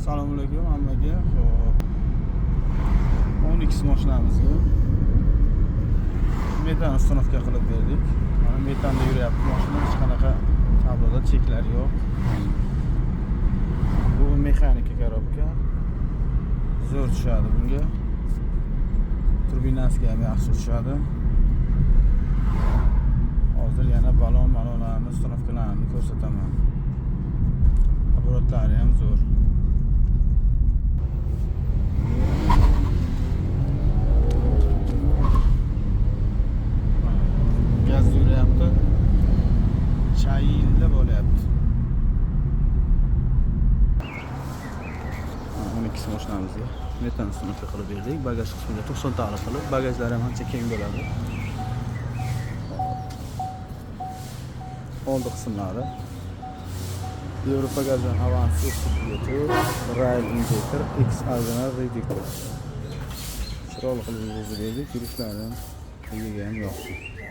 Assalomu alaykum hammaga. Xo'p. 12 mashinamizga metan установка qilib berdik. Mana, metanda yuryapti mashina, hech qanaqa tabloda cheklar yo'q. Bu mexanika коробка. Zo'r tushadi bunga. Turbinasiga ham yaxshi tushadi. Hozir yana balon malonlarni, установка larini ko'rsataman. Оборот lari ham zo'r. Gaz yuryapti. Chayillab olyapti. 12 mashinamizga metan установка qilib berdik. Bagaj qismiga 90 talik qilib, bagajlari ham ancha keng bo'ladi. Oldi qismlari. Yevropa gazdan Avance S4, Rail injektor, X original reduktor. Chiroyli qilib yurgizib berdik. Yurishlari ham, uyiga ham yoqdi.